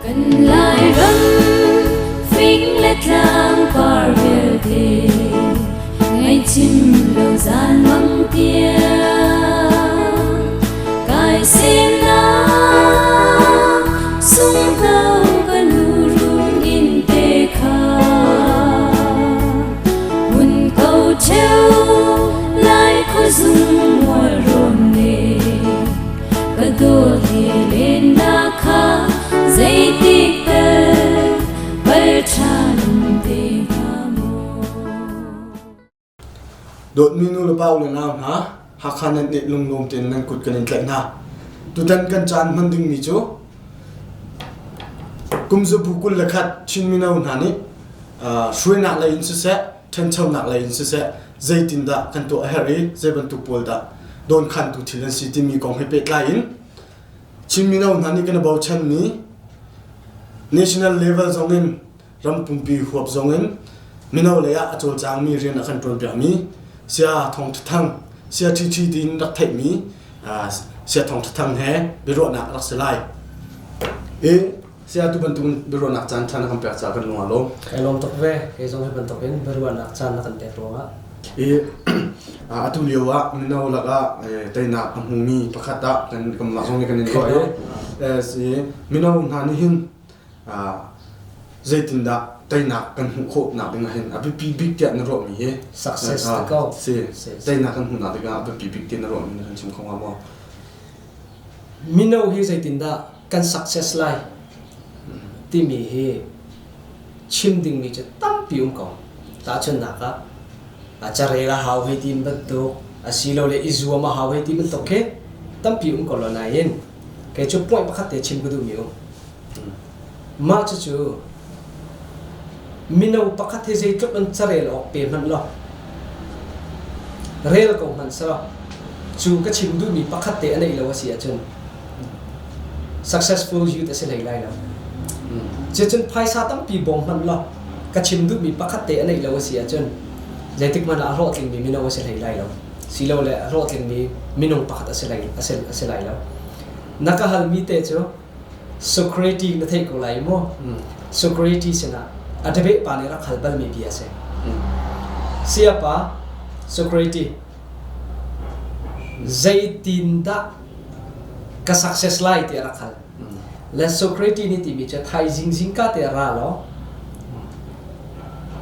Kan Lairam fing le tlang par vialte ngaihchim lo zan mang tiang kai semnak sunghno ka nu run in te kha mun ko cheu lai khuazung mual rawn ne Ka dawt he lennak kha zeitik tal pal ṭhan te hnga maw? Dawtmi nu le pa u le nau hna, Hakha nan nih lunglawm tein nan kut kan in tlaih hna. Tutan kan caan hman dingmi cu kum zabu 21 Chin mino hna nih hruainak lei in siseh, ṭhanchonak lei in siseh zeitindah kan tuah a herh i zei bantuk pawl dah dawnkhantu thil an si timi kong he pehtlai in Chin mino hna nih kan i bochanmi national level zong in ram pumpi huap zong in mino lei ah a cawlcangmi rian a kan ṭuanpiakmi Saya Thawng Ṭha Thang Saya Ṭhi tiin rak theihmi Saya Thawng Ṭha Thang he biaruahnak a rak si lai. I Saya tu bantuk biaruahnak caan ṭha na kan pek caah kan lung a lawm. Kai lawm tuk ve. Kei zong hi bantuk in biaruahnak caan na kan pek ruangah. I atu lio ah mino lakah teinak a hmumi pakhat ah kan kanmah zong nih kan in ruah i mino hna nih hin zeitindah teinak kan hmuh khawh nak ding ah hin a biapi bik tiah na ruahmi hi success te ko si teinak kan hmuh nak ding ah a biapi bik tiah na ruahmi na kan chim kho hnga maw? Mino hi zeitindah kan success lai timi hi chim dingmi cu tampi um ko. Tahchunhnak ah, carel a hau hei ti bantuk, asilole i zuam a hau hei ti bantuk khi tampi um ko lo nain kei cu point pakhat te chim ka duhmi um. Mah cucu mino pakhat hi zeitluk in carel awk pe hmanh law rel ko hmanh selaw cu ka chim duhmi pakhat te a neih lo a si ahcun successful youth a si hlei lai lo. Cucun phaisa tampi bawm hmanh law ka chim duhmi pakhat te a neih lo a si ahcun zeitik hmanh ah a hlawhtlingmi mino a si hlei lai lo. Silole a hlawhtlingmi minung pakhat a si lai, a si, a si lai lo. Na ka halmi te cu Socrates na theih ko lai maw? Socrates sinah a debate pa nih rak hal balmi bia a si. Sayapa Socrates zeitindah ka success lai ti a rak hal. Le Socrates nih timi cu thaizing zingka te ra law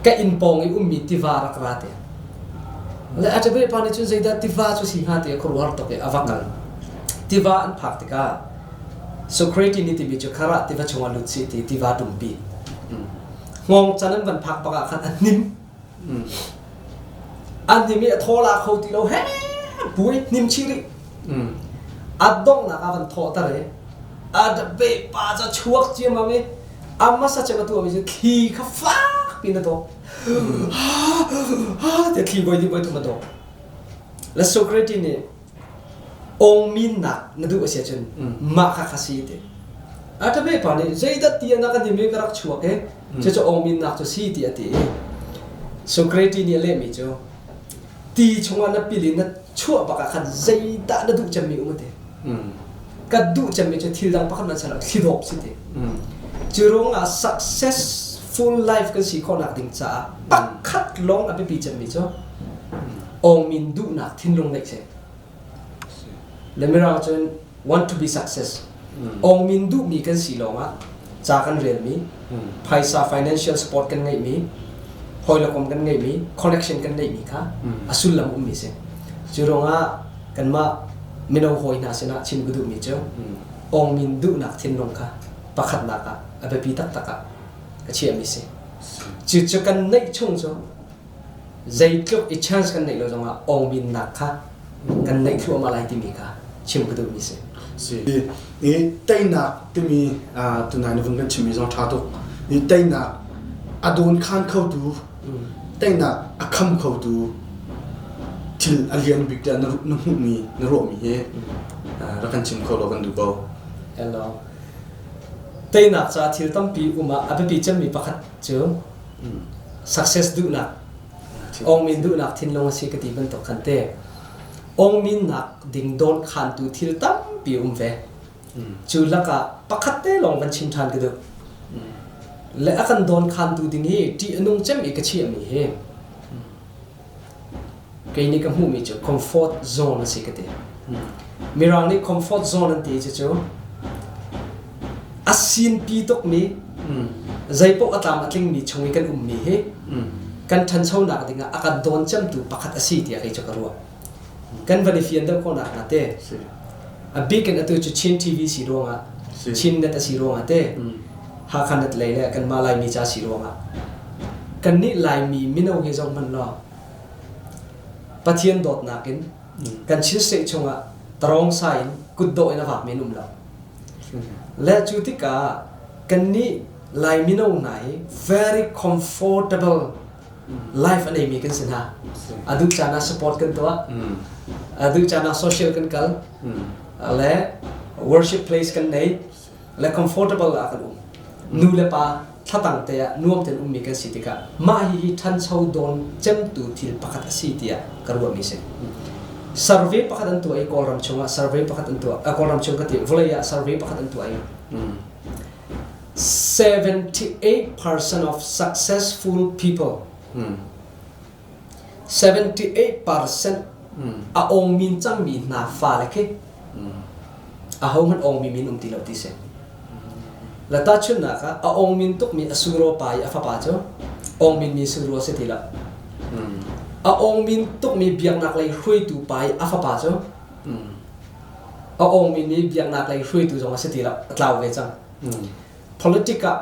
ka inn pawng i ummi tiva rak ra te. Le a ṭabe pa nih cun zeidah tiva cu si hnga ti a khuaruahhar tuk i a va kal. Tiva an phak tikah Socrates nih timi cu kharah tiva chungah lut sih ti tiva ṭumpi. Hngawng can an van phak bak ah khan a hnim. A hnim i a thaw la kho ti lo he buai hnim chih rih. A donghnak ah van thawhter i a be pa ca chuak ciammam i a hmasa cem a tuahmi cu thli kha fak piin a dawp. Tiah thli voi hnih voi thum a dawp. Le Socrates nih Awngminnak na duh a si ahcun mah kha kha si ti. A ṭha pa nih zeidah ti ah na ka nim i ka rak chuak i cucu awngminnak cu si ti a ti i Socrates nih a lehmi cu ti chungah na pil i na chuah bak ah khan zeidah na duh cemmi um a ti. Ka duh cemmi cu thil dang pakhat man lo thlidawp si ti. Cu ruangah successful life kan si khawhnak ding caah pakhat lawng a biapi cemmi cu awngmin duhnak thinlung neih si. Le mirang cun want to be success. Awngmin duhmi kan si lawngah ca kan relmi, phaisa financial support kan ngeihmi, hawilekom kan ngeihmi, connection kan ngeihmi kha a sullam ummi si. Cu ruangah kanmah mino hawi hna sinah chim ka duhmi cu awngmin duhnak thinlung kha pakhatnak ah a biapi taktak ah ka chiahmi si. Cu cu kan neih chung cu zeitluk i chance kan neih lo zongah awngminnak kha kan neih thluahmah lai timi kha chim ka duhmi si. Si. I teinak timi tunai na vun kan chimmi zong ṭha tuk. I teinak a dawn khan khotu, teinak a kham khotu thil a lian bik tiah na na hmuhmi, na ruahmi hi rak kan chim kho law kan duh ko. Hello. Teinak caah thil tampi um ah a biapi cemmi pakhat cu success duhnak ongmin duhnak thinlung a si ka ti bantuk khan te ongmin nak ding dawn khantu thil tampi um ve. Cu lakah pakhat te lawng van chim ṭhan ka duh. Le a kan dawnkhantu ding hi ṭih a nung cem i ka chiahmi hi kei nih ka hmuhmi cu comfort zone a si ka ti. Mirang nih comfort zone an ti cucu a sinpi tukmi zeipaoh a tlam a tlingmi chung i kan ummi hi kan ṭhanchonak dingah a kan dawn cemtu pakhat a si tiah kei cu ka ruah. Kan van i fian deuh khawhnak hnga te. A bik in atu cu Chin TV si ruangah Chin net a si ruangah te Hakha net lei le kanmah Laimi ca si ruangah kannih Laimi mino hi zoh hmanh law Pathian dawtnak in kan Chin state chungah tarawng sa in kutdawh in a vakmi an um lo. Le cu tikah kannih Lai mino hna hi very comfortable life a neimi kan si hna. A duh caan ah support kan tuah. A duh caan ah social kan kal. Le worship place kan nei. Le comfortable ah kan um. Nu le pa thlatang te ah nuam tein ummi kan si tikah mah hihi ṭhancho dawn cemtu thil pakhat a si tiah ka ruahmi si. Survey pakhat an tuah i Kawlram chungah survey pakhat an tuah. Kawlram chung ka ti vawlei ah survey pakhat an tuah i 78% of successful people 78% a awngmin cangmi hna fale khi ahohmanh awngmi min um ti lo ti si. La tahchunhnak ah a awngmin tukmi a suro pa i a fapa cu awngmin mi suro a si ti lo. A awngmin tukmi biaknak lei hruaitu pa i a fapa cu a awngmi nih biaknak lei hruaitu zong a si ti lo, a tlau ve cang. Politic ah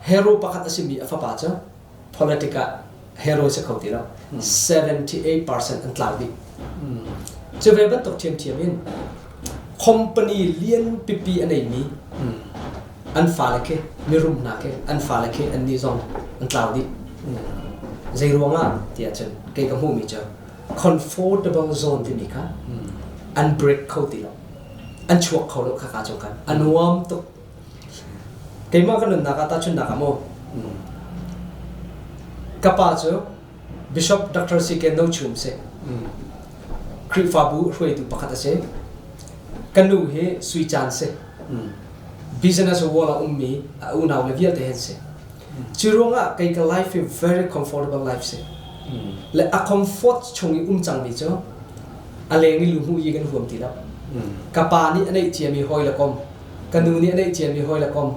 hero pakhat a simi a fapa cu politic ah hero si kho ti lo. 78% an tlau dih. Cu ve bantuk ṭhiamṭhiam in company lian pipi a neimi an fale khi mirum hna khi an fale khi annih zong an tlau dih. Zei ruangah tiah cun kei ka hmuhmi cu comfortable zone timi kha an break kho ti lo an chuak kho lo khaka chung khan a nuam tuk keimah ka nunnak ah tahchunhnak ah maw ka pa cu Bishop Dr. C.K. No Chum si Khrihfabu hruaitu pakhat a si ka nu hi Sui Chan si business world ah ummi a unau le vialte hen si Cu ruangah kei ka life hi very comfortable life si. Le a comfort chung i um cangmi cu a leng i luhmuh i kan huam ti lo. Ka pa nih a neih ciami hawi le kom, ka nu nih a neih ciami hawi le kom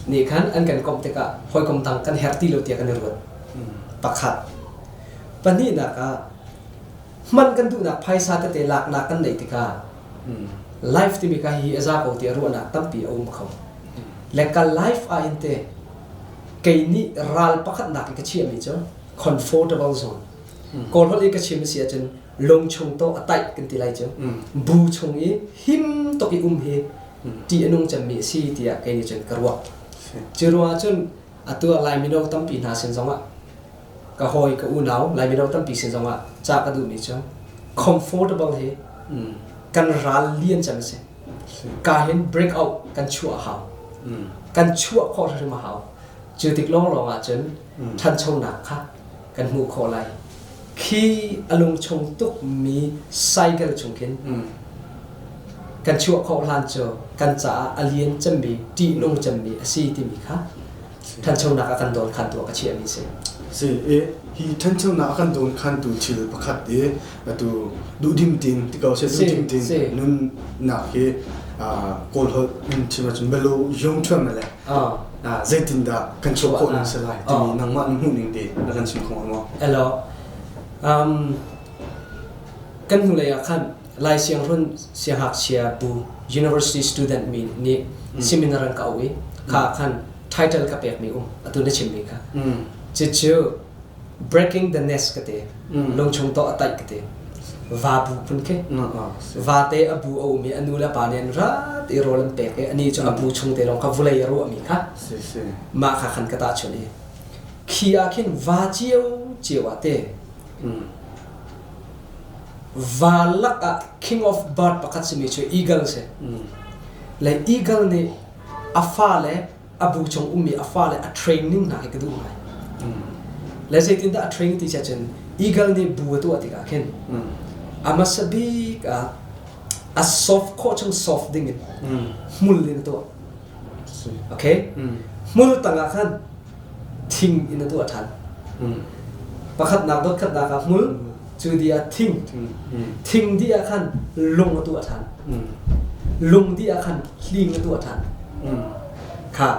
nih khan an kan komh tikah hawikom dang kan herh ti lo tiah kan i ruat. Pakhat. Pahnihnak ah hman kan duhnak phaisa tete laknak kan neih tikah life timi ka hi a za ko tiah ruahnak tampi a um kho. Le ka life ah hin te kei nih ral pakhatnak i ka chiahmi cu comfortable zone Kawl holh i ka chim a si ahcun lung chung to a taih kan ti lai cu bu chung i him tuk i um hi ṭih a nung cemmi a si tiah kei nih cun ka ruah. Cu ruangah cun atu ah Lai mino tampi hna sin zongah ka hawi ka unau Lai mino tampi sin zongah ca ka duhmi cu comfortable hi kan ral lian cem a si. Ka hin break out kan chuah a hau. Kan chuah khawh hrim a hau. Cu tik lawnglawng ah cun ṭhanchonak kha kan hmuh khawh lai. Khi a lungchung tukmi cycle chung khin kan chuah khawh hlan cu kan caah a lian cemmi, ṭihnung cemmi a si timi kha ṭhanchonak a kan dawnkhantu ah ka chiahmi si. Si i hi ṭhanchonak a kan dawnkhantu thil pakhat i atu duhdim tin ti ko seh duhdim tin nunnak hi Kawl holh in chim ahcun melo yong ṭhuam le zeitindah kan chuah khawh ning si lai timi nangmah na hmuh ning te na kan chim kho maw? Hello. Kan hnulei ah khan Lai Sianghrun siangngakchia bu university student mi nih seminar an ka auh i kha khan title ka pekmi um atu na chimmi kha cucu breaking the nest ka ti lungchung to a taih ka ti va bu phun khi vate a bu a um i a nu le pa nih an rat i rawl an pek i ani cu a bu chung te lawng kha vulei a ruahmi kha mah kha khan ka tahchunh i khi ah khin va cio cio ah te Va lakah king of bird pakhat simi cu eagle si. Le eagle nih a fale a bu chung ummi a fale a training hna hi ka duh ngai. Le zeitindah a train ti cun eagle nih bu a tuah tikah khin a hmasa bik ah A soft khawh chung soft ding in hmul in a tuah. Okay? Hmul tangah khan thing in a tuah ṭhan. Pakhatnak dot khatnak ah hmul, cu di ah thing. Thing dih ah khan lung a tuah ṭhan. Lung dih ah khan hling a tuah ṭhan. Kha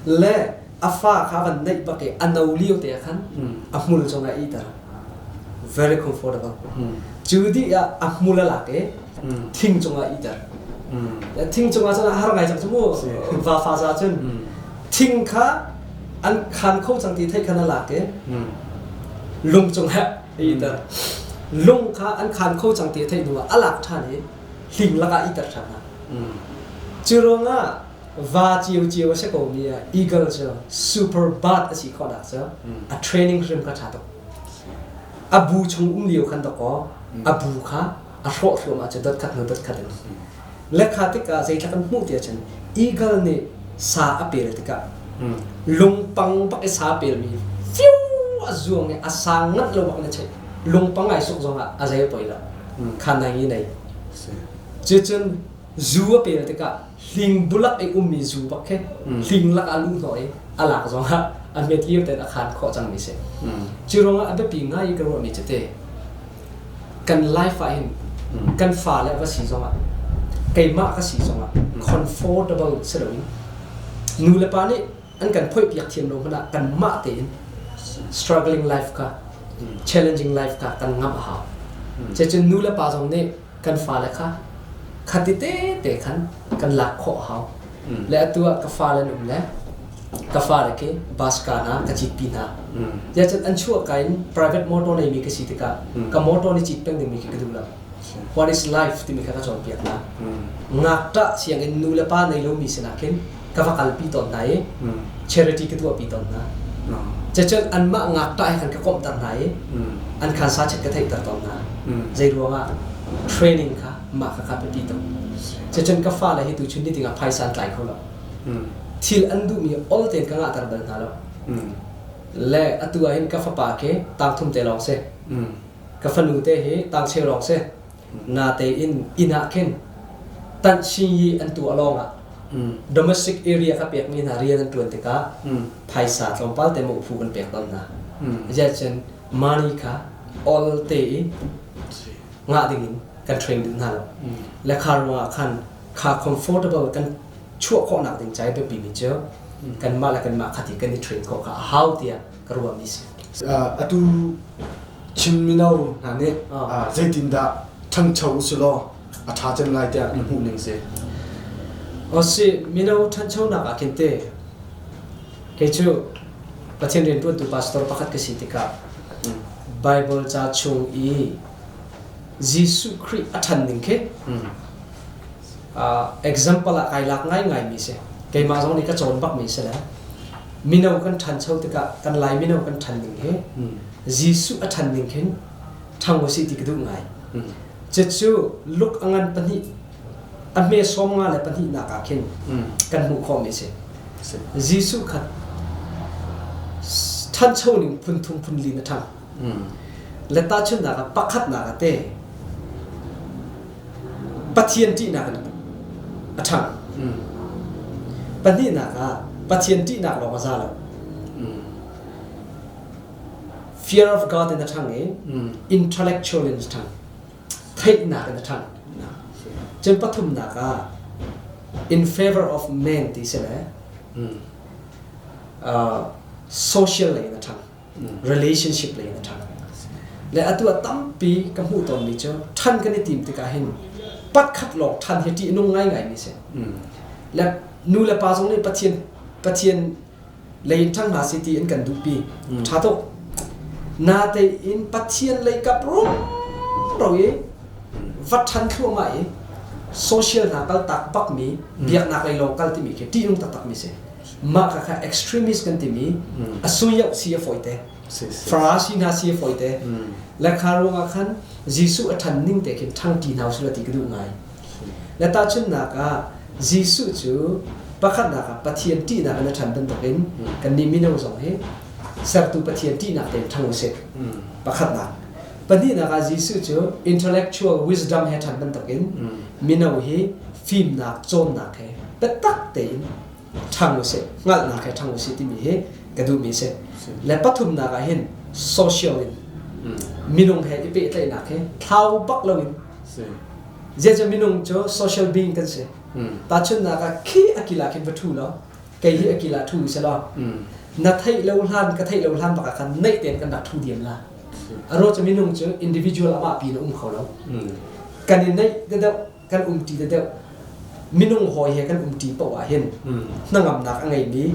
le a fa kha van neih bak i a no lio te ah khan a hmul cungah iter. Very comfortable. Cu dih ah a hmul a lak i thing cungah iter. Thing cungah cun a har ngai cang cu mu va fa za cun thing kha an khan kho cang ti theih khan a lak i lung cungah a iter. Lung kha an khan kho cang ti a theih hnuah a lak ṭhan i hling lakah a iter ṭhan hna. Cu ruangah va ciocio a si ko mi ah eagle cu super bird a si khawhnak cu a training hrim kha ṭha tuk. A bu chung um lio khan dawkaw a bu kha a hrawh thluahmah cu dot khat hnu dot khat in. Le kha tikah zeitlak an hmuh ti ahcun eagle nih sa a pel tikah lungpang bak i sa a pelmi fiu a zuang i a sa nganh lo bak na cheih lungpang ai suk zongah a zei a poi lo kha nai ngi nei cucun zu a pel tikah hling bulak i ummi zu bak khi hling lak ah luh hnawh i a lak zongah a hmet lio ten a khan khawh cangmi si cu ruangah a biapi ngai i ka ruahmi cu te kan life ah hin kan fale va si zongah keimah ka si zongah comfortable si loin nu le pa nih an kan phoihpiak thiam lo hmanh ah kanmah tein struggling life kha challenging life kha kan ngamh a hau. Cucun nu le pa zong nih kan fale kha khati te te khan kan lak khawh a hau. Le atu ah ka fale an um le ka fale khi bus ka hna ka citpi hna. Tiah an chuah ka in private motor neimi ka si tikah ka motor nih cit peng dingmi khi ka duh lo. What is life timi kha ka cawnpiak hna. Ngakṭah sianginn nu le pa nei lomi sinah khin ka va kalpi tawn hna i charity ka tuahpi tawn hna. Cacun anmah ngakṭah he khan ka komhter hna i an khan sa chet ka theihter tawn hna. Zei ruangah training kha mah kha kha biapi tuk. Cucun ka fale hi tuchun ni dingah phaisa an tlai kho lo. Thil an duhmi ol tein ka ngahter bal hna lo. Le atu ah hin ka fapa khi tangthum te lawng si. Ka fanu te hi tangcheu lawng si. Natein inn ah khin tanhsing yi an tuah lawngah domestic area ka pekmi hna rian an ṭuan tikah phaisa tlawmpal te maw phu kan pek tawn hna. Ziahcun money kha ol te i ngah dingin kan train duh hna lo. Le kha ruangah khan kha comfortable kan chuah khawhnak ding ca i biapimi cu kanmah le kanmah khati kan i train khawh kha a hau tiah ka ruahmi si. Atu Chin mino hna nih zeitindah ṭhangcho usilaw a ṭha cem lai tiah na hmuh ning si? Si mino ṭhanchonak ah khin te kei cu Pathian rianṭuantu pastor pakhat ka si tikah Bible ca chung i Jesuh Khrih a ṭhan ning khi example ah kai lak ngaingaimi si. Keimah zong nih ka cawn bakmi si le mino kan ṭhancho tikah kan Lai mino kan ṭhan ning hi Jesuh a ṭhan ning khin ṭhang usih ti ka duh ngai. Cucu Luke a ngan pahnih a hme sawm nga le pahnihnak ah khin kan hmuh khawhmi si. Jesuh kha ṭhancho ning phun thum phun li na ṭhang. Le tahchunhnak ah pakhatnak ah te Pathian ṭihnak in a ṭhang. Pahnihnak ah Pathian ṭihnak lawng a za lo. Fear of God in a ṭhang i intellectual in a ṭhang. Theihnak in a ṭhang. Cun pathumnak ah in favor of man ti si le social lei in a ṭhang. Relationship lei in a ṭhang. Le atu ah tampi ka hmuh tawnmi cu ṭhan kan i tim tikah hin patkhat lawng ṭhan hi ṭih a nung ngaingaimi si. Le nu le pa zong nih Pathian Pathian lei in ṭhang hna si ti an kan duhpi. Ṭha tuk. Natein Pathian lei kap rumro i va ṭhan thluahmah i social hna kal tak bakmi biaknak lei lawng kal timi khi ṭihnung taktakmi si. Mah kha kha extremist kan timi a suyauh si a fawite. Farasi hna si a fawite. Le kha ruangah khan Jesuh a ṭhan ning te khin ṭhangṭi hna usih ti ka duh ngai. Le tahchunhnak ah Jesuh cu pakhatnak ah Pathian ṭihnak in a ṭhan bantukin kannih mino zong hi sertu Pathian ṭihnak tein ṭhang usih. Pakhatnak. Pahnihnak ah Jesuh cu intellectual wisdom he ṭhan bantukin. Mino hi fimnak cawnnak he biatak tein ṭhang usih, hngalhnak he ṭhang usih timi hi ka duhmi a si. Le pathumnak ah hin social in minung he i pehtlaihnak hi thlau bak loin zeicah minung cu social being kan si. Tahchunhnak ah khi a kil ah khin va ṭhu law kei hi a kil ah ṭhu seh law na theih lo hlan ka theih lo hlan bak ah khan naih tein kan rak ṭhu diam la. A ruah cu minung cu individual amah pi in a um kho lo. Kan i naih deuh kan umṭi deuh minung hawi he kan umṭi paoh ah hin hnangamnak a ngeimi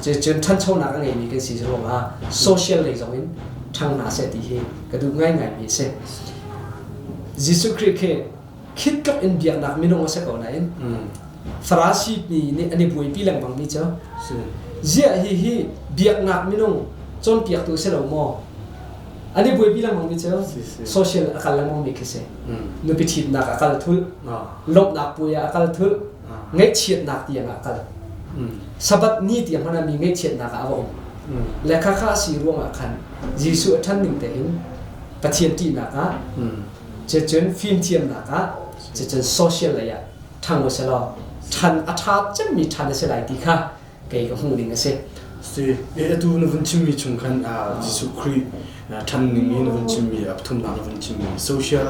cun ṭhanchonak a ngeimi kan si ruangah social lei zong in ṭhang hna seh ti hi ka duh ngaingaimi a si. Jesuh Khrih khi khit tluk in biaknak minung a si ko nain Farasi mi nih an i buaipi lengmangmi cu ziah hi hi biaknak minung cawnpiaktu si lo maw an i buaipi lengmangmi cu social a kal lengmangmi khi si. Nupi ṭhitnak a kal thulh, lawmhnak puai ah a kal thulh, ngaihchiatnak tiang ah a kal. Sabbath ni tiang hmanh ah mi ngaihchiatnak ah a va um. Le khakha a si ruangah khan Jesuh a ṭhan ning tein Pathian ṭihnak ah, cucun fimthiamnak ah, cucun social lei ah ṭhang u selaw ṭhan a ṭha cemmi ṭhan a si lai ti kha kei ka hmuh ning a si. Si, atu na vun chimmi chung khan Jesuh Khrih ṭhan ning i na vun chimmi a pathumnak na vun chimmi social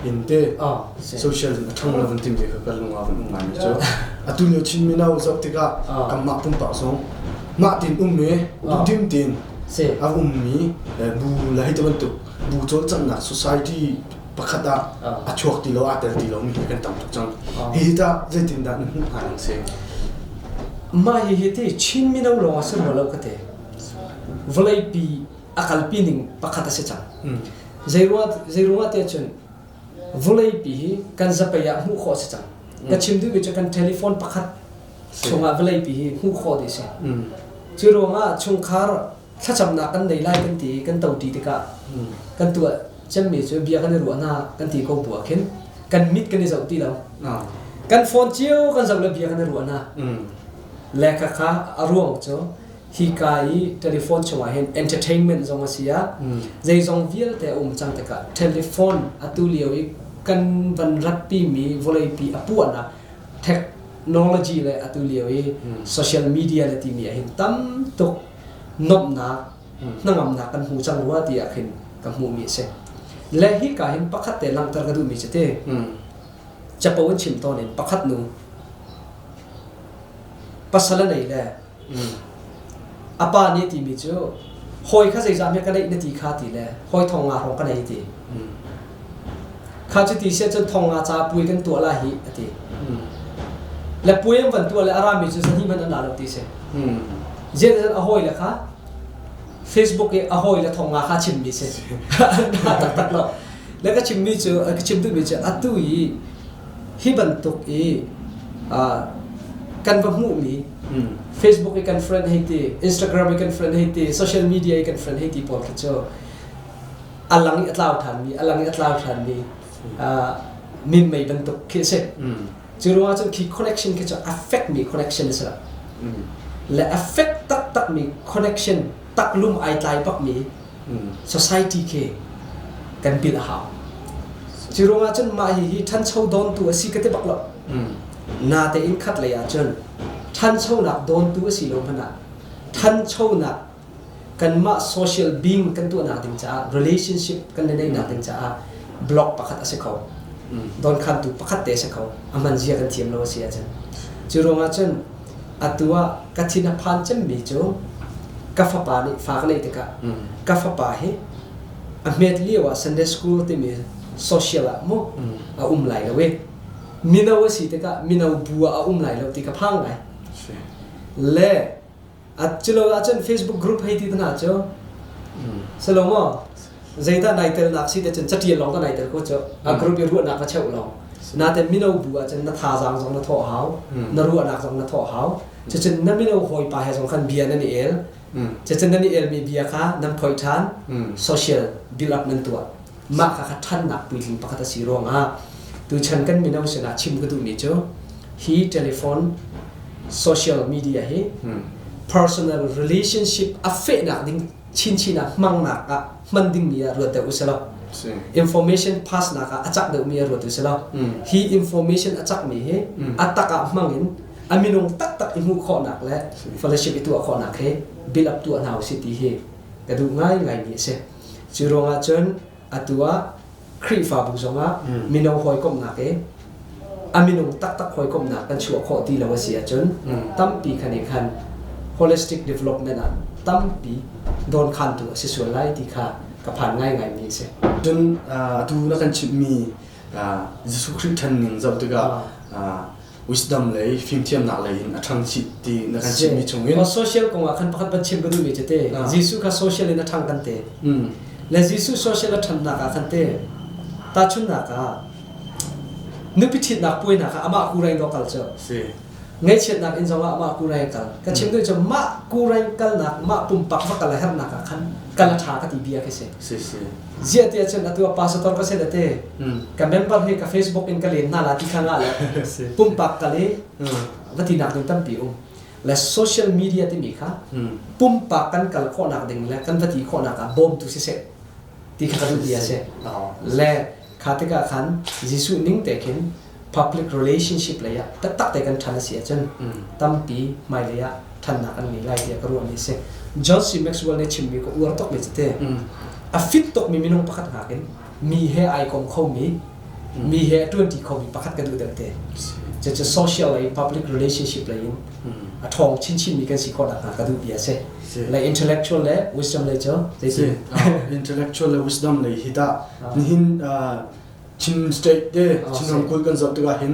in te social in a ṭhang na vun timmi kha ka lung ah vun um ngaimi cu atu lio Chin mino zoh tikah kanmah pumpak zong mah tin ummi duhdim tin a ummi bu le hei ti bantuk bu cawlcanghnak society pakhat ah a chuak ti lo aa tel ti lomi hi kan tam tuk cang. Hihi tah zeitindah na hmuh hna ning si? Mah hihi ti Chin mino lawng a si rua lo ka ti. Vawleipi a kalpi ning pakhat a si cang. Zeiruang ah tiah cun vawleipi hi kan zapei ah hmuh khawh a si cang. Ka chim duhmi cu kan telephone pakhat chungah vawleipi hi hmuh khawh dih a si. Cu ruangah chungkhar thlacamnak kan nei lai kan ti i kan to ṭi tikah kan tuah cemmi cu bia kan i ruah hna kan ti ko bu ah khin kan mit kan i zoh ti lo. Kan phone cio kan zoh le bia kan i ruah hna. Le khakha a ruang cu hika i telephone chungah hin entertainment zong a si ah zeizong vialte a um cang tikah telephone atu lio i kan van ratpi mi vawleipi a puahnak technology le atu lio i social media le timi ah hin tam tuk nuamhnak hnangamnak kan hmu cang rua ti ah khin ka hmuhmi a si. Le hika hin pakhat te langhter ka duhmi cu ti capo in chim tawn in pakhat nu pasal a nei le a pa nih timi cu hawi kha zeizah hme ka neih na ti kha ti le hawi thong nga hrawng ka nei ti kha cu ti sia cun thong nga ca puai kan tuah la hi a ti le puai an van tuah le a rami cu zahnih hmanh an la lo ti si Zeicahtiah a hawile kha Facebook i a hawile thong nga kha chimmi si. Taktak lo. Le ka chimmi cu ka chim duhmi cu atu i hi bantuk i kan va hmuhmi Facebook i kan friend hei ti, Instagram i kan friend hei ti, social media i kan friend hei ti pawl khi cu a lang i a tlau ṭhanmi, a lang i a tlau ṭhanmi minmei bantuk khi a si. Cu ruangah cun khi connection khi cu a fekmi connection a si lo. Le a fek taktakmi connection taklum ai tlai bakmi society khi kan bilh a hau. Cu ruangah cun mah hihi ṭhancho dawntu a si ka ti bak lo. Natein khat lei ah cun ṭhanchonak dawntu a si lo hmanh ah ṭhanchonak kanmah social being kan tuahnak ding caah relationship kan i neihnak ding caah block pakhat a si kho. Donkhantu pakhat te a si kho. A hman zia kan thiam lo a si ahcun. Cu ruangah cun atu ah ka thin a phan cemmi cu ka fapa nih fa ka neih tikah ka fapa hi a hmet lio ah Sunday school timi social ah mu a um lai lo i mino a si tikah mino bu ah a um lai lo ti ka phang ngai. Le Culo ahcun Facebook group hei ti te hna cu silo maw zeidah nai telnak si te cun catial lawng ta nai tel ko cu a group i ruahnak va cheuh lawng naten mino bu ahcun na thazaang zong na thawh hau na ruahnak zong na thawh hau cucun na mino hawipa he zong khan bia nan i el cucun nan i elmi bia kha nan phoih ṭhan social build up nan tuah mah kha kha ṭhannak puitling pakhat a si ruangah tuchan kan mino sinah chim ka duhmi cu hi telephone social media hi personal relationship a fehnak ding chinchin ah hmangnak ah hman dingmi ah ruat deuh usih law. Information pass nak ah a cak deuhmi a ruat u si lo. Hi information a cakmi hi a tak ah hmang in a minung taktak i hmuh khawhnak le fellowship i tuah khawhnak hi build up tuah hna usih ti hi ka duh ngaingaimi a si. Cu ruangah cun atu ah Khrihfabu zongah mino hawikomhnak i a minung taktak hawikomhnak kan chuah khawh ti lo a si ahcun tampi khan i khan holistic development ah tampi dawnkhantu a si sual lai ti kha ka phan ngaingaimi a si. Cun atu na kan chimhmi Jesuh Khrih ṭhan ning zoh tikah wisdom lei fimthiamnak lei in a ṭhang chih ti na kan chimhmi chungin social kong ah khan pakhat ban chim ka duhmi cu te Jesuh kha social in a ṭhang kan te le Jesuh social a ṭhannak ah khan te tahchunhnak ah nupi ṭhitnak puainak ah amah kurai lo kal cu ngaihchiatnak in zongah amah kurai kal ka chim duh cu mah kurai kalnak mah pumpak va kal a herhnak ah khan kal a ṭha ka ti bia khi si Ziah tiah cun atu ah pastor ka si le te ka member hi ka Facebook in ka len hna la ti kha ngah le pumpak kal i va tinak ding tampi um. Le social media timi kha pumpak kan kal khawhnak ding le kan va ti khawhnak ah bawmtu siseh ti kha ka duh bia si. Le kha tikah khan Jesuh ning te khin public relationship lei ah taktak te kan ṭhan a si ahcun tampi hmailei ah ṭhannak kan ngei lai tiah ka ruahmi a si. John C. Maxwell nih chimmi ka uar tukmi cu te a fit tukmi minung pakhat nakin mi he ai kom khomi mi he a ṭuanṭi khomi pakhat ka duh deuh te. Cucu social lei public relationship lei in a ṭhawng chinchinmi kan si khawh nakhnga ka duh bia a si. Le intellectual le wisdom lei cu zeitin? Intellectual le wisdom lei hi tah nihin Chin state te Chin ramkulh kan zoh tikah hin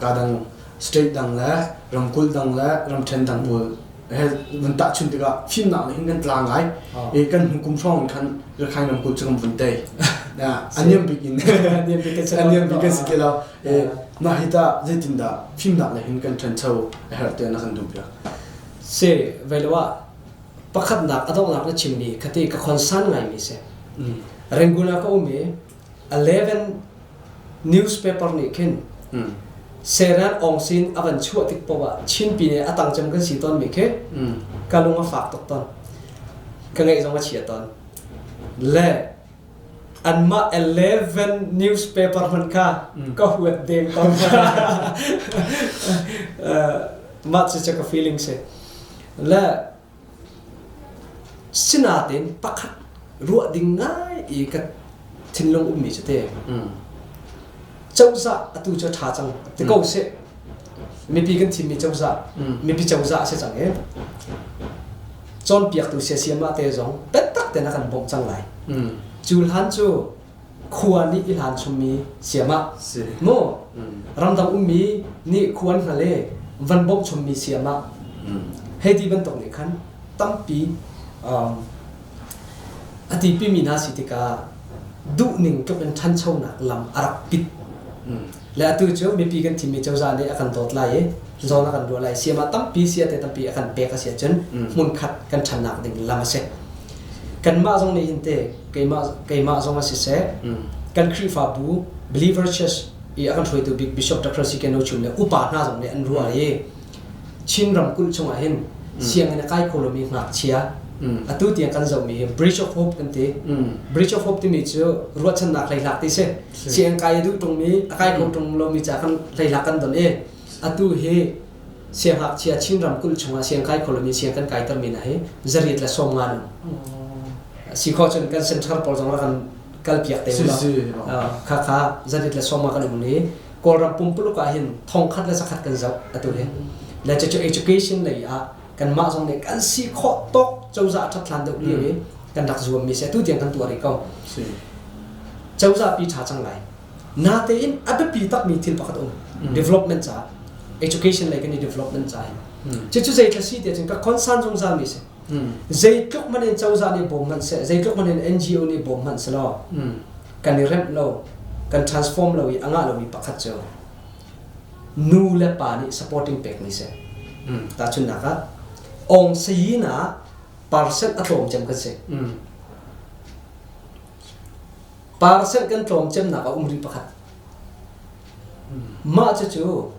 ka dang state dang le ramkulh dang le ramṭhen dang pawl he vun tahchun tikah fimnak nih hin kan tla ngai i kan hnu kum hrawng khan Rakhine ramkulh cu kan vun tei a niam bik in a niam bik kan si ti lo mah hi tah zeitindah fimnak le hin kan ṭhancho a herh tiah na kan duh piak si vei lo ah pakhatnak a donghnak na chimmi khati ka concern ngaimi si Rangoon ah ka um i 11 newspaper nih khin Seran Aung Sin a van chuah tik paoh ah Chinpi nih a tang cem kan si tawnmi khi ka lung a fak tuk tawn. Ka ngaih zong a chia tawn. Le anmah 11 newspaper hmanh kha ka huat deng tawn. Mah cu ka feeling si. Le Sinain pakhat ruah ding ngai i ka thinlung ummi cu te cozah atu cu a ṭha cang ti ko seh. Mipi kan thimmi cozah, mipi cozah a si cang i cawnpiaktu siasiamah te zong biatak tein a kan bawmh cang lai. Cu hlan cu khua nih i hlan chungmi siamah mu ramdang ummi nih khua an hngal i van bawmh chungmi siamah hei ti bantuk nih khan tampi a tipimi hna si tikah duhning tluk in ṭhanchonak lam a rak pit. Le atu cu mipi kan thimmi cozah nih a kan dawt lai i zawn a kan ruah lai. Siamah tampi sia te tampi a kan pek a si ahcun hmunkhat kan ṭhannak ding lam a si. Kanmah zong nih hin te keimah keimah zong a siseh kan Khrihfabu Believer Church i a kan hruaitu bik Bishop Dr. C. K. No Chum le upa hna zong nih an ruah i Chin ramkulh chungah hin sianginn a kai kho lomi ngakchia atu tiang kan zohmi hi Bridge of Hope kan ti. Bridge of Hope timi cu ruahchannak hleihlak ti si. Sianginn kai a duh ṭungmi a kai kho ṭung lomi ca kan hleihlak kan don i atu hi siangngakchia Chin ramkulh chungah siang kai kho lomi siang kan kaitermi hna hi 115 um. Si khawh cun kan center pawl zong rak kan kalpiak te u law khakha 115 kan um i Kawlram pumpuluk ah hin 1100 kan zoh atu hi. Le cucu education lei ah kanmah zong nih kan si khawh tawk cozah a ṭhat hlan deuh lio i kan rak zuammi si atu tiang kan tuah rih ko. Cozah pi ṭha cang lai. Natein a biapi takmi thil pakhat um development caah education lei kan i development caah hin. Cucu zei thla si tiah cun ka concern zungzal mi si. Zeitluk hmanh in cozah nih bawm hmanh seh, zeitluk hmanh in NGO nih bawm hmanh selaw kan i remh lo, kan transform lo i a ngah lomi pakhat cu nu le pa nih supporting pekmi si. Tahchunhnak ah, Aung Sayin ah percent a tlawm cem kan si. Percent kan tlawm cemnak a um rih pakhat. Mah cucu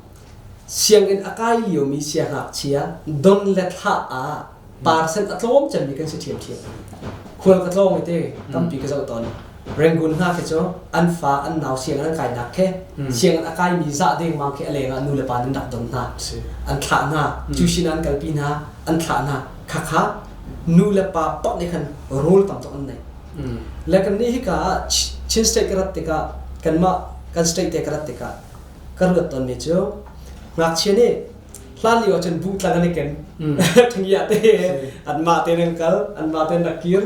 sianginn a kai liomi siangngakchia don le thlah ah percent a tlawm cemmi kan si ṭhiamṭhiam. Khual ka tlawng i te tampi ka zoh tawn. Rangoon hna khi cu an fa an nau sianginn an kainak khi sianginn a kaimi zah dengmang khi a lengah nu le pa nih an rak don hna. An thlah hna. Tuition an kalpi hna. An thlah hna. Khakha nu le pa pak nih khan role tam tuk an nei. Le kan nih hika ah Chin State ka rat tikah kanmah kan state te ka rat tikah ka ruat tawnmi cu ngakchia nih hlan lio ahcun buh tlang an i ken. Ṭhangia te anmah tein an kal, anmah tein rak kir.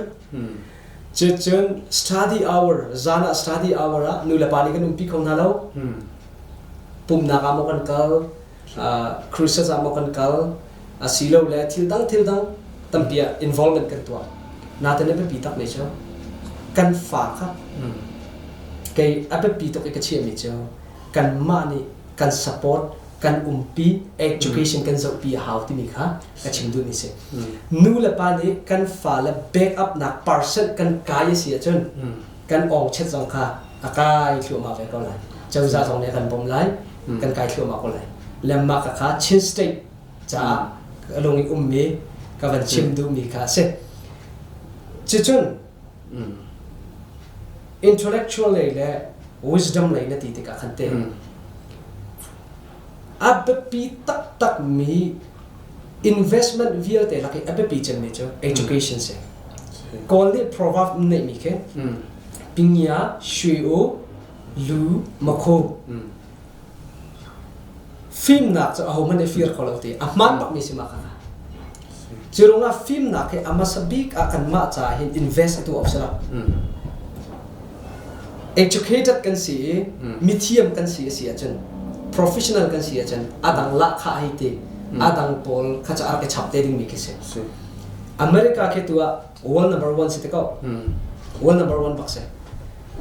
Cucun study hour, zan ah study hour ah nu le pa nih kan umpi kho hna lo. Pumhnak ah maw kan kal, crusades ah maw kan kal, asilole thil dang thil dang tampi ah involvement kan tuah. Nain a biapi tak mi cu kan fa kha kei a biapi tuk i ka chiahmi cu kanmah nih kan support kan umpi education kan zohpi a hau timi kha ka chim duhmi si. Nu le pa nih kan fale back up nak percent kan kai a si ahcun kan ong chet zong kha a kai thluahmah ve ko lai. Cozah zong nih a kan bawmh lai, kan kai thluahmah ko lai. Lemma ka kha Chin State caah lung i ummi ka van chim duhmi kha a si. Cucun intellectual lei le wisdom lei na ti tikah khan te a biapi taktakmi investment vialte lak i a biapi cemmi cu education si. Kawl nih proverb neihmi khi pingya shui u lu makhu fimnak cu ahohmanh nih fir kho lo ti a hmaan bakmi si mah kha. Cu ruangah fimnak hi a hmasa bik ah kanmah caah hin invest a tuah awk si lo. Educated kan si i mithiam kan si a si ahcun professional kan si ahcun a dang lahkhah hei ti a dang pawl kha cu a rak i chap te dingmi khi si. America khi tu ah world number one si te ko. World number one bak si.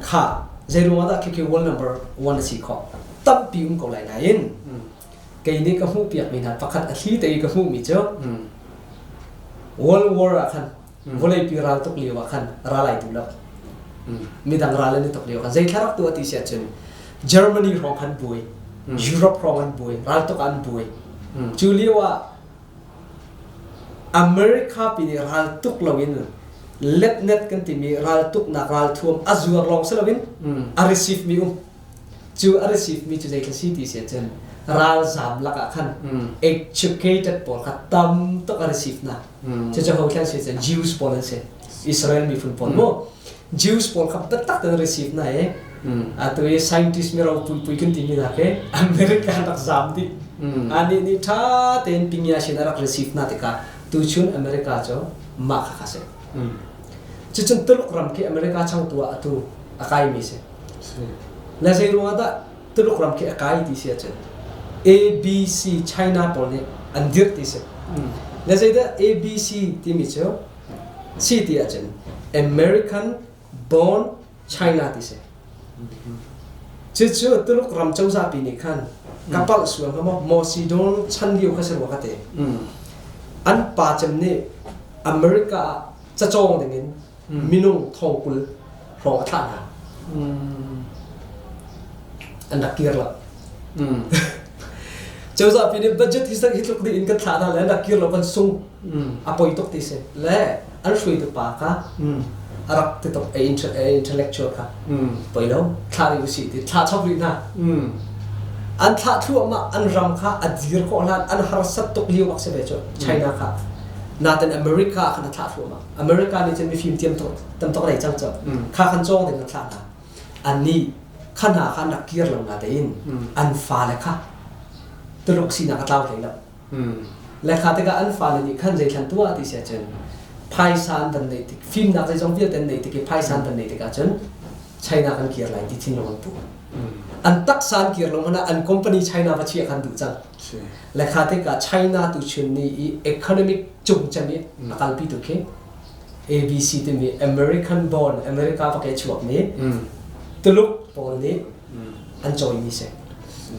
Kha zei ruangah dah khi world number one a si khawh? Tampi um ko lai nain kei nih ka hmuhpiakmi hna pakhat a thli te i ka hmuhmi cu World War ah khan vawleipi ral tuk lio ah khan ral ai duh lo. Midang ral an i tuk lio khan zei thla rak tuah ti si ahcun Germany hrawng khan buai, Europe hrawng an buai, ral tuk an buai. Cu lio ah America pi nih ral tuk loin letnet kan timi ral tuknak ralthuam a zuar lawng si loin a receive mi um. Cu a receive mi cu zeithil si ti si ahcun ralzaam lakah khan educated pawl kha tam tuk a receive hna. Cucu ho thlen si cun Jews pawl an si. Israel miphun pawl mu. Jews pawl kha biatak tein receive hna i atu i scientist mi ropui kan timi hna khi America rak zaam dih. Anih nih ṭha tein pingya sin a rak receive hna tikah tuchun America cu mah kha kha si. Cucun Tuluk ram khi America changtu ah atu a kaimi si. Le zei ruangah dah Tuluk ram khi a kai ti si ahcun ABC China pawl nih an dirh ti si. Le zeidah ABC timi cu si ti ahcun American Born China ti si. Cucu Tuluk ram cozah pi nih khan ka palh sual hnga maw Mao Zedong chan lio kha si rua ka ti. An pa cem nih America ah cacawng dingin minung thong 20 hrawng a thlah hna. An rak kir lo. Cozah pi nih budget hi hi tluk dih in kan thlah hna le an rak kir lo kan sung. A poi tuk ti si. Le an hruaitu pa kha a rak ti tuk intellectual kha poi lo thlah rih usih ti thlah chop rih hna. An thlah thluahmah an ram kha a dir khawh hlan an harsat tuk lio bak si ve cu China kha. Natin America khan a thlah thluahmah. America nih cun mifim tiam tuk tam tuk nei cang cu kha khan cawng ding an thlah hna annih kha hna kha an rak kir lo na tein an fale kha Tuluk sinak a tlau hlei lo le kha tikah an fale nih khan zeithlan tuah ti si ahcun phaisa an van neih tik fimnak zeizong vialte an neih tik i phaisa an van neih tikah cun China kan kir lai ti thinlung an pu an taksa an kir lo hmanh ah an company China va chiah khan duh cang Le kha tikah China tuchun ni i economic cungcem i a kalpi tu khi ABC timi American born America va ke chuakmi Tuluk pawl nih an cawimi si.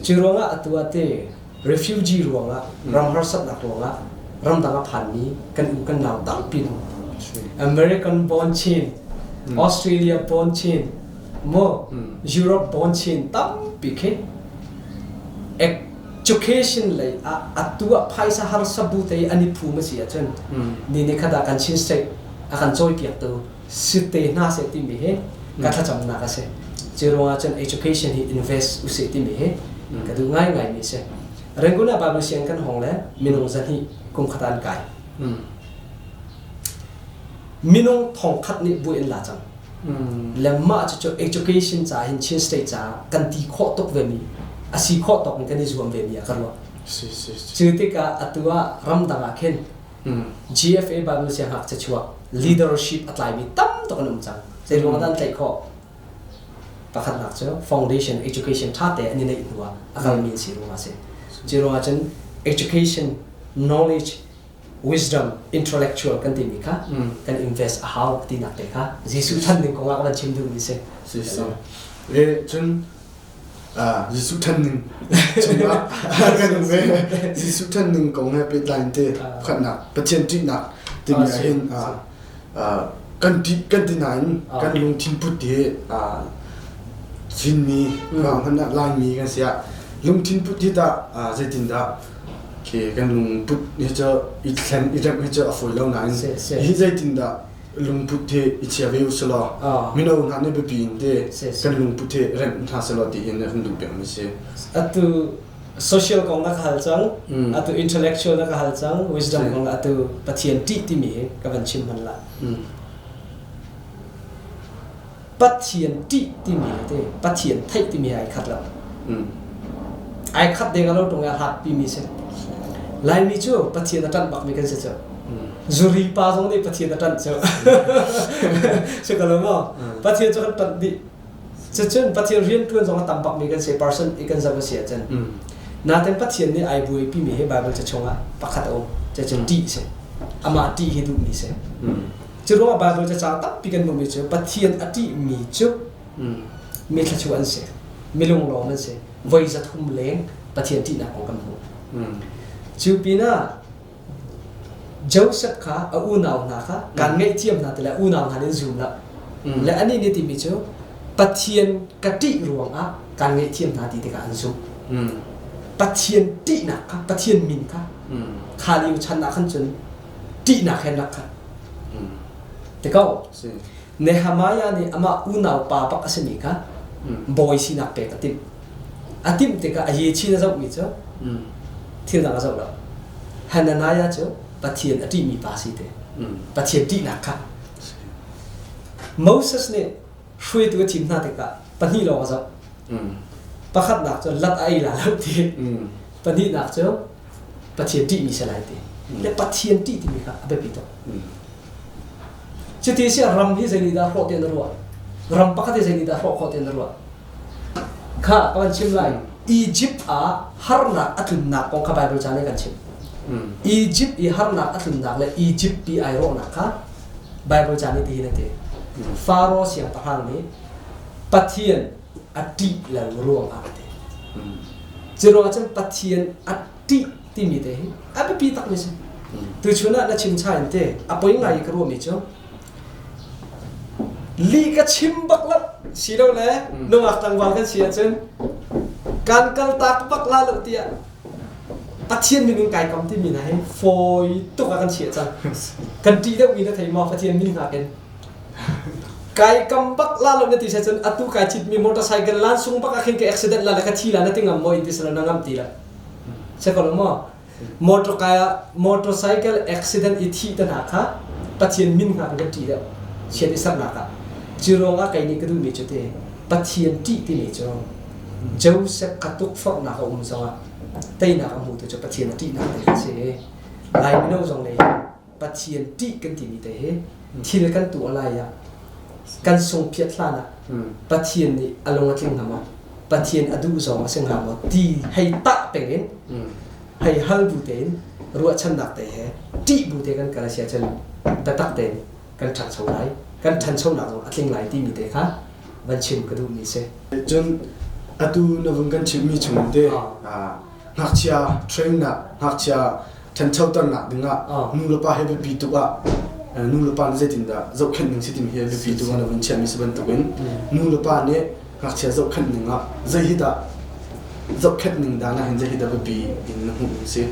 Cu ruangah atu ah te refugee ruangah ram harsatnak ruangah ramdang a phanmi kan u kan nau tampi hnu American born Chin, Australia born Chin, mo Europe born Chin tampi khi education lei ah atu ah phaisa harsa bu te an i phum a si ahcun ni ni khat ah kan Chin State a kan cawipiaktu si te hna seh timi hi. Ka thlacamnak a si. Cu ruangah cun education hi invest usih timi hi ka duh ngaingai mi si. Rangoon ah Bible sianginn kan hong le minung 200 kum khat an kai. Minung 1000 nih buai an la cang. Le mah cu education ca hin Chin State ca kan ti khawh tuk ve mi a si khawh tok in kan i zuam ve mi ah ka ruah. Cu tikah atu ah ramdang ah khin GFA Bible siangngakchia chuak leadership a tlaimi tam tuk an um cang. Zei ruang dah an tlaih khawh? Pakhatnak cu foundation education ṭha te an i neih hnu ah a kalmi an si ruangah a si. Cu ruangah cun education, knowledge, wisdom, intellectual kan timi kha kan invest a hau tinak te kha Jesuh chan ning kong ah ka van chim duhmi si. Si si. Le cun Jesuh ṭhan ning chungah kan um ve. Jesuh ṭhan ning kong he pehtlai in te pakhatnak Pathian ṭihnak timi ah hin kan ṭih kan ti nain kan lungthin put hi Chinmi hmanh ah Laimi kan si ah lungthin put hi tah zeitindah khi kan lungput hi cu i thlen i remh hi cu a fawi lo nain hi zeitindah lungput hi i chia ve usih law mino hna nih biapi in te kan lungput hi remh hna selaw tiin kan duh pengmi si. Atu social kong na ka hal cang, atu intellectual na ka hal cang, wisdom kong atu Pathian ṭih timi hi ka van chim hman la. Pathian ṭih timi hi te Pathian theih timi hi ai khat lo. Ai khat deng a lo tung i a hlat pimi si. Laimi cu Pathian a ṭanh bakmi kan si cu. Zuri pa zong nih Pathian a ṭanh cu. Si ko lo maw? Pathian cu kan ṭanh dih. Cucun Pathian rianṭuan zong a tam bakmi kan si person i kan zoh a si ahcun. Nain Pathian nih ai buaipimi hi Bible ca chungah pakhat a um. Cucun ṭih si. Amah ṭih hi duhmi si. Cu ruangah Bible cacang tampi kan hmuhmi cu Pathian a ṭihmi cu mi thluachuah an si, mi lunglawm an si. Voi 300 leng Pathian ṭihnak kong kan hmuh. Cu pinah Joseph kha a unau hna kha kaan ngaihthiam hna ti le unau hna nih an zum lo. Le anih nih timi cu Pathian ka ṭih ruangah kaan ngaihthiam hna ti tikah an zumh. Pathian ṭihnak kha Pathian min kha kha lio chan ah khan cun ṭihnak he an rak khat. Ti ko. Nehemiah nih amah unau pa bak a simi kha bawi sinak pek a timh. A timh tikah a ye chin a zohmi cu thil dang a zoh lo. Hananiah cu Pathian a ṭihmi pa si te. Pathian ṭihnak kha. Moses nih hruaitu a thim hna tikah pahnih lawng a zoh. Pakhatnak cu lat a ei la lo ti. Pahnihnak cu Pathian ṭihmi si lai ti. Le Pathian ṭih timi kha a biapi tuk. Cuti si ram hi zei nih dah hrawh ti na ruah? Ram pakhat hi zei nih dah hrawh khawh ti na ruah? Kha ka van chim lai. Egypt ah harnak a tlunnak kong kha Bible ca nih kan chim. Egypt i harnak a tlunnak le Egypt pi ai rawhnak kha Bible ca nih tihin a ti. Faro siangpahrang nih Pathian a ṭih lo ruangah a ti. Cu ruangah cun Pathian a ṭih timi te hi a biapi takmi si. Tuchun ah na chim chai in te a poi ngai i ka ruahmi cu li ka chim bak lo si lo le nungak tlangval kan si ahcun kan kal tak bak la lo tiah Pathian min in kai kam timi hna hi fawi tuk ah kan chiah cang. Kan ṭih deuhmi na thei maw Pathian min hngak in? Kai kam bak la lo na ti cun atu kai citmi motorcycle lan sung bak ah khin ka accident la le ka thi la na ti ngam maw in ti sala na ngam ti la. Se ko lo maw? Motor kai motorcycle accident i thi te hna kha Pathian min hngak in kan ṭih deuh. Chiat i sernak ah. Cu ruangah kei nih ka duhmi cu ti Pathian ṭih timi cu Joseph kha tukforhnak a um zongah teinak a hmutu cu Pathian a ṭihnak te kha si. Lai mino zong nih Pathian ṭih kan timi te hi thil kan tuah lai ah kan sungphiat hlan ah Pathian nih a lung a tling hnga maw? Pathian a duh zong a si hnga maw? Ti hei tah peng in hei hal bu tein ruahchannak te he ṭih bu te kan kal a si ahcun biatak tein kan ṭhangcho lai kan ṭhanchonak zong a tling lai timi te kha van chim ka duhmi si. Cun atu na vun kan chimhmi chung te ngakchia train nak ngakchia ṭhanchoternak dingah nu le pa he biapi tuk ah nu le pa nih zeitindah zohkhenh ning si timi hi biapi tuk ah na vun chiahmi si bantukin nu le pa nih ngakchia zohkhenh ning ah zei hi dah zohkhenh ning dan ah hin zei hi dah biapi in na hmuh ning si?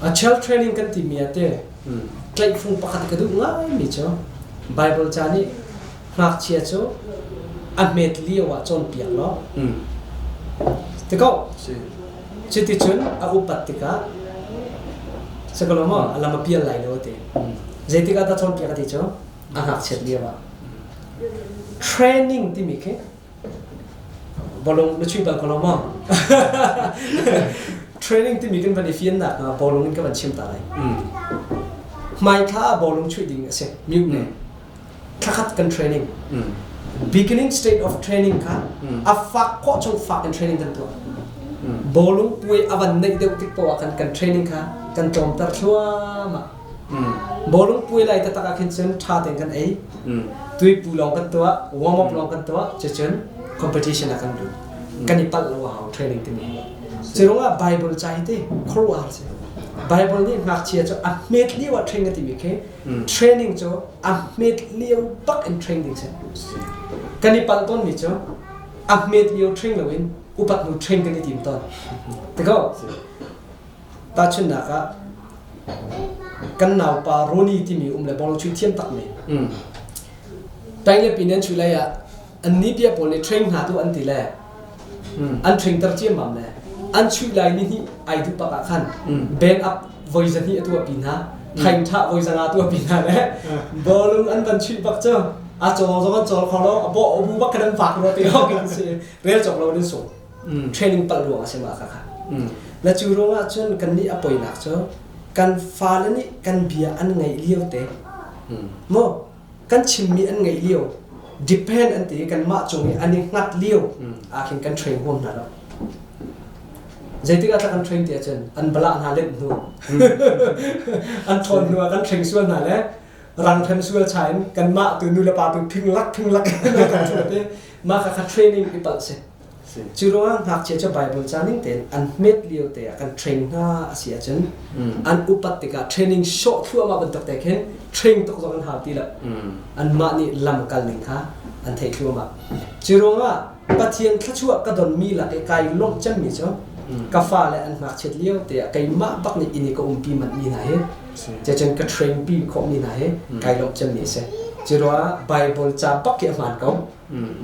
A child training kan timi ah te tlaihfung pakhat ka duh ngaimi cu. Bible ca nih ngakchia cu a hmet lio ah cawnpiak law ti ko. Cuticun a upat tikah sakalo maw a lam a pial lai lo a ti. Zeitik ah dah cawnpiak a ti cu? A ngakchiat lio ah. Training timi khi bawlung na chuih bal ko lo maw? Training timi kan van i fiannak ah bawlung in ka van chim ta lai. Hmaithla ah bawlung chuih ding a si. Mute ne. Thlakhat kan training. Beginning state of training kha a fak khawh chung fak in training kan tuah. Bawlung puai a van neih deuh tik poah kan kan training kha kan tlawmter thluahmah. Bawlung puai lai taktak ah khin cun ṭha tein kan ei. Tuipu lawng kan tuah, warm up lawng kan tuah, cucun competition ah kan lut. Kan i palh lo a hau training timi hi. Cu ruangah Bible ca hi te khuaruahhar si. Bible nih ngakchia cu a hmet lio ah train a timi khi training cu a hmet lio bak in train ding si. Kan i palh tawnmi cu a hmet lio train loin upat hnu train kan i tim tawn. Tiko Tahchunhnak ah, kan naupa Ronnie timi um le bawlung chuih thiam tak mi. Peng le pin an chuih lai ah an ni bia pawl nih train hna tu an ti le an train ter ciammam le an chuih lai ni hnih ai duh pak ah khan band up voi zahnih a tuah pi hna thaing tha voi zanga tuah pi hna le bawlung an van chuih bak cu a cawl zong an cawl kho lo a bawh bu bak kan an fak ro ti ho kan si rel cawk lo in sung training palh ruang a si ma kha kha na cu ruangah cun kan nih a poinak cu kan fale nih kan bia an ngaih lio te mo kan chimmi an ngaih lio depend an ti kan mah cung i an i hngat lio ah khin kan train huam hna lo. Zeitik ah kan train ti ahcun an bala hna let hnu an thawn hnu ah kan train sual hna le rang than sual cha in kanmah tu nu le pa tu phing lak phing lak kan chuat i mah kha kha training i palh si. Cu ruangah ngakchia cu Bible ca ning tein an hmet lio te ah kan train hna a si ahcun an upat tikah training sawh thluahmah bantuk te khin train tuk zong an hau ti lo. Anmah nih lam kal ning kha an theih thluahmah. Cu ruangah Pathian thluachuah ka donmi lak i kai lawmh cemmi cu ka fale an ngakchiat lio te ah keimah bak nih inn i ka umpi manh mi hna hi cun ka train pi khawhmi hna hi kai lawmh cemmi a si. Cu ruangah Bible ca bak hi a hmaan ko.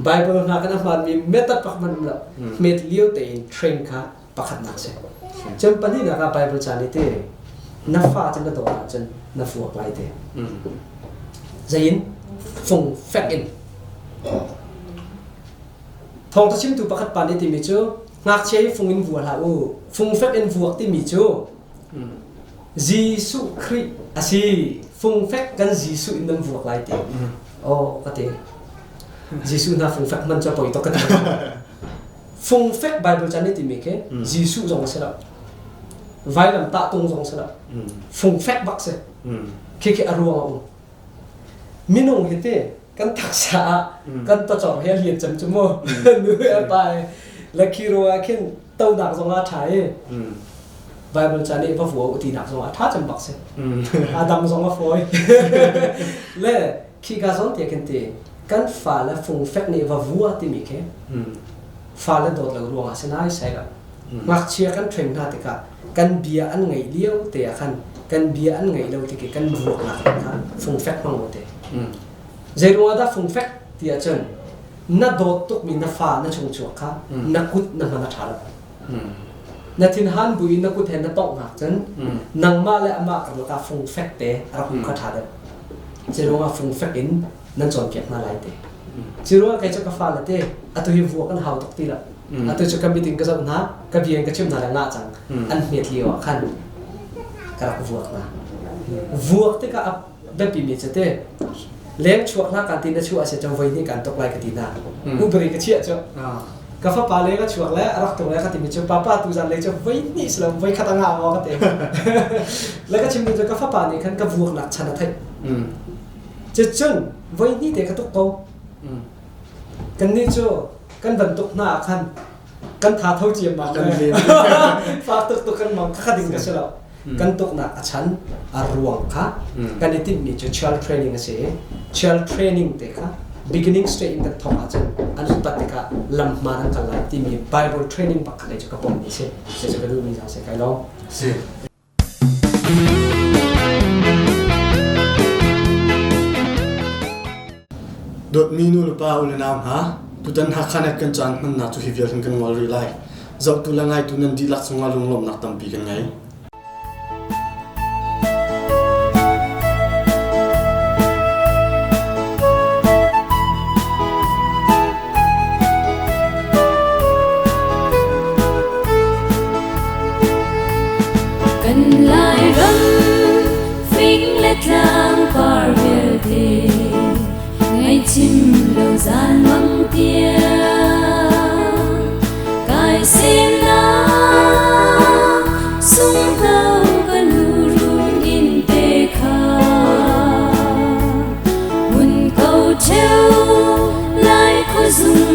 Bible hna kan a hmaanmi method pak hmanh um lo. Hmet lio tein train kha pakhatnak si. Cun pahnihnak ah Bible ca nih te na fa cu na dawt ahcun na fuak lai te. Zein fung fek in. Thawngtha chimtu pakhat pa nih timi cu ngakchia hi fung in vua hlah u. Fung fek in vuak timi cu Jesuh Khrih a si. Fungfek kan Jesuh in nan vuak lai ti. Oh, ka ti. Jesuh hna fungfek man cu poi tuk ka ti. Fungfek Bible chan nih timi khi Jesuh zong a si lo. Vailam tahtung zong si lo. Fungfek bak si. Khi khi a ruang a um. Minung hi te kan taksa ah kan tawcor he lian cem cu mu. Nu he pa he. Le khi ruang ah khin tonak zong ah ṭha i Bible ca nih va vua u tinak zong ah ṭha cem bak si. Adam zong a fawi. Le khi ka zawn te khin ti kan fale fungfek nih va vua timi khi fale dawt lo ruangah si nai sai lo. Ngakchia kan train hna tikah kan bia an ngaih lio te ah khan kan bia an ngaih lo tik i kan vuaknak kha fungfek hmang u te. Zei ruangah dah fungfek ti ahcun na dawt tukmi na fa na chungchuak kha na kut na hman a ṭha lo. Na thinhan buin na kut he na tongh hngak cun nangmah le amah karlak ah fungfek te a rak um kha ṭha deuh. Cu ruangah fungfek in nan cawnpiak hna lai te. Cu ruangah kei cu ka fale te atu hi vuak an hau tuk ti lo. Atu cu ka mit in ka zoh hna, ka bia in ka chimh hna le ngah cang. An hmet lio ah khan ka rak vuak hna. Vuak tikah a biapimi cu te leng chuak hlah kan ti na chuah a si cang voi hnih kan tuk lai ka ti hna. Uberi ka chiah cu. Ka fapa le ka chuak le a rak tuk le ka timi cu papa tu zan lei cu voi hnih si lo voi khat a ngah maw ka ti. Le ka chim cu ka fapa nih khan ka vuaknak chan a theih. Cucun voi hnih te ka tuk ko. Kannih cu kan van tuk hna ah khan kan tha tho ciammam Kan lem. Fak tuk tuk kan mang kha ding ka si lo. Kan tuknak a chan a ruang kha kan i timhmi cu child training a si i child training te kha beginning state in kan thawk ahcun an upat tikah lam hmaan an kal lai timi Bible training bak kha cu ka pommi si. Cucu ka duhmi zong si kai lawm. Si. Dawtmi nu le pa u le nau hna, tutan Hakha Net kan caan hmannak cu hi vial hin kan ngol rih lai. Zohtu le ngaitu nan dihlak cungah lunglawmhnak tampi kan ngei. Kan Lairam fing le tlang par vialte ngaihchim lo zan mang tiang kai semnak sunghno ka lurun in te kha mun ko cheu lai khuazung.